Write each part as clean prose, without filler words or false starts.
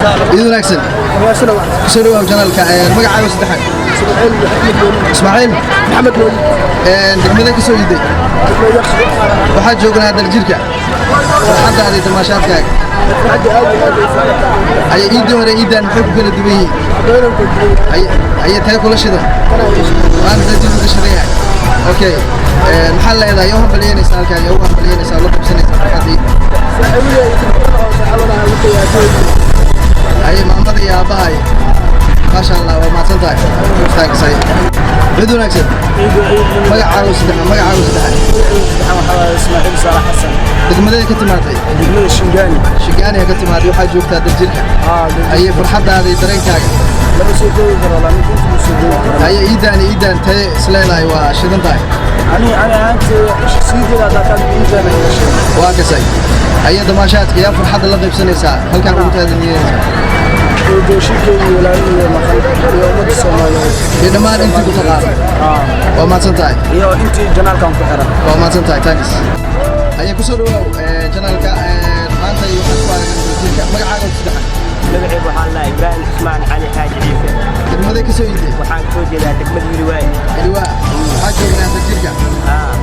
Ciid wanaagsan, kusoo dhawaab channelka. Magacaaga saddexaad? Ismaaciil Maxamed Moolid. Degmada ka soo iiday? Waxaa joognaa Daljirka. Farxaddaada iyo damaashaadkaaga? Farxadda aad iyo aad ay fiican tahay. Ay, iiddii hore iiddaan maxay ku kala duwan yihiin? Baynan ku duwan. Aye, tee kula shidan? Kana ay Maanta Daljirka ka shidan yahay. Okay, maxaa leedahay? Yaa u hambalyeynaysaa halkaan? Yaa u hambalyeynaysaa oo la qabsanaysaa farxadda iidda? Saaxiibada iyo dadka oo saaxiibada la qiyaasay. Aye, maamada iyo aabbaha. Maasha Allah, waa mahadsan tahay. Thanks. Aye, ciid wanaagsan. Ciid ciid. Magacaaga saddexaad, magacaaga saddexaad? Waxaa waaye Ismaaciil Saalax Xasan. Degmadada ka timaatay? Degmada Shingaani. Shigaaniya ka timaaday. Waxaa joogtaa Daljirka. Aye, farxaddaada iyo dareenkaaga? Lama soo koobi karo, lama inta ma soo koobi karo. Aye, iiddaan iiddaan tee isleedahay waa shidan tahay? Ani ahaantay sideeda haddaa kaan iidana iga sheegay. Waa kasay. Aye, damaashaadka yaa farxadda la qaybsanaysaa, halkaan ugu taadaniyeysaa? Dooshinkeyga iyo walaalihii maqan iyo ummadda Soomaaliyeed. Iyo dhammaan intii ku taqaano. Waa mahadsan tahay. Iyo intii channelkan ku xiran. Waa mahadsan tahay, thanks. Aye, kusoo dhawaaw channelka. Maanta iyo waxaan ku aragnay Daljirka. Magacaaga saddexaad? Magacaygu waxaa la Ibraahim Cusmaan Cali Xaaji Ciise. Degmadee ka soo iiday? Waxaan kasoo jeedaa degmada Hiliwaay. Hiliwaa. Waxaa joognaa Daljirka.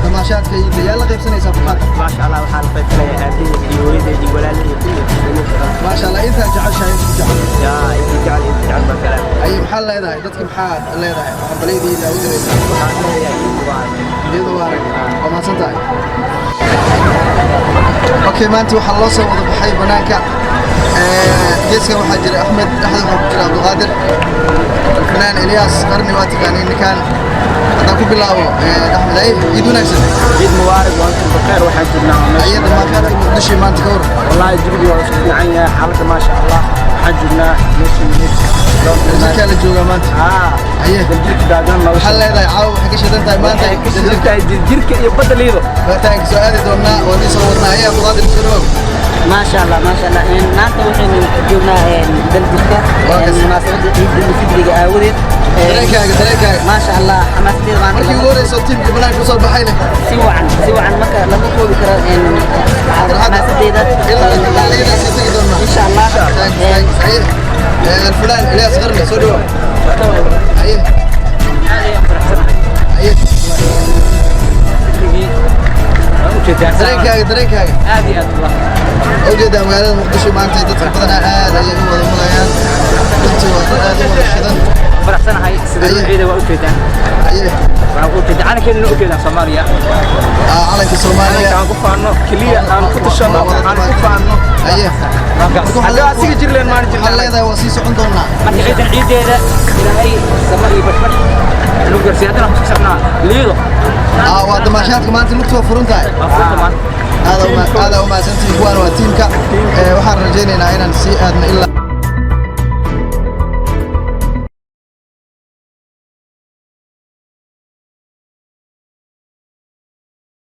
Damaashaadka iidda yaa la qaybsanaysaa farxadda? Maasha Allah, waxaan la qaybsanayaa aabahey iyo hooyadeed iyo walaalahey kulli muslimiinta dhan. Maasha Allah, intaa jeceshahay, inta ku jecel. Yaa intii jecel, intii jecel baa kale. Aye, maxaa leedahay dadka? Maxaad leedahay hambalyada iidda u diraysaa? Waxaan leeyahay ciid mubaarak. Iyadoo mubaarak. Waa mahadsan tahay. Okay, maanta waxaa loo soo wada baxay banaanka. Geeskan waxaa jira Axmed, dhexda waxaa ku jira Cabdiqaadir, alfanaan Elyaas Qarni. Waa taqaaniin ninkan. Haddaan ku bilaabo Axmed, ay, ciid wanaagsan. Ciid mubaarak, waa inta bakheer waxaan joognaa meesha. Ayada damaashaadka Muqdisho maanta ka waran? Wallaahi jawiga waa isku fiican yahay, xaaladda maasha Allah. Waxaan joognaa meesha. Daljirkaa la joogaa maanta. Aye. Daljirka daadan nolosha. Maxaa leedahay? Caawa waxay ka shidan tahay maanta? Waxay ka shidan tahay Daljirka iyo badda Liido. Waataanka soo aadi doonnaa, waan ii soo wadnaa. Aye, Cabdiqaadir, soo dhawow. Maasha Allah, maasha Allah. Maanta waxaynu joognaa Daljirka. Waa kas. Munaasabadda ciidda fidriga aawadeed. Dareenkaaga, dareenkaaga? Maasha Allah, xamaasadeeda maanta Markii ugu horeyso tiimka banaanka kusoo baxayna. Si wacan, si wacan, marka lama koobi karo xamaasadeeda. Ilaa Liida sii tegi doonnaa. Insha Allah. Thanks, thanks. Aye, alfulaan Elyaas Qarni, soo dhawow. Aye, aye, dareenkaaga, dareenkaaga? Aad iyo aad wallah. Ujeedaa magaalada Muqdisho maanta dadka badanaa aad ayay u wada mudayaan. Runtii waa dad aad u wada shidan. Faraxsanahay sida Aye. ciida waa ujeedaan. Aye. Waxaan u jeedaa calankeena, ujeedaan Soomaaliya. Calanka Soomaaliya. Calanka aan ku faano kaliya, aan ku tashano, aan ku faano. Aye. Hadda asiga jirleen maan Waxaan jirleen. leedahay waa sii socon doonaa. Marka ciidan ciideeda Ilaahay sama iyo bashbash lagu gaarsiiyo. Haddana waxaan ku socnaa Liido. Waa damaashaadka maanta, lugtu waa furan tahay. Waa furta maanta. Aada u mahadsantihiin. Kuwaan waa tiimka. Waxaan rajaynaynaa inaan sii aadno ilaa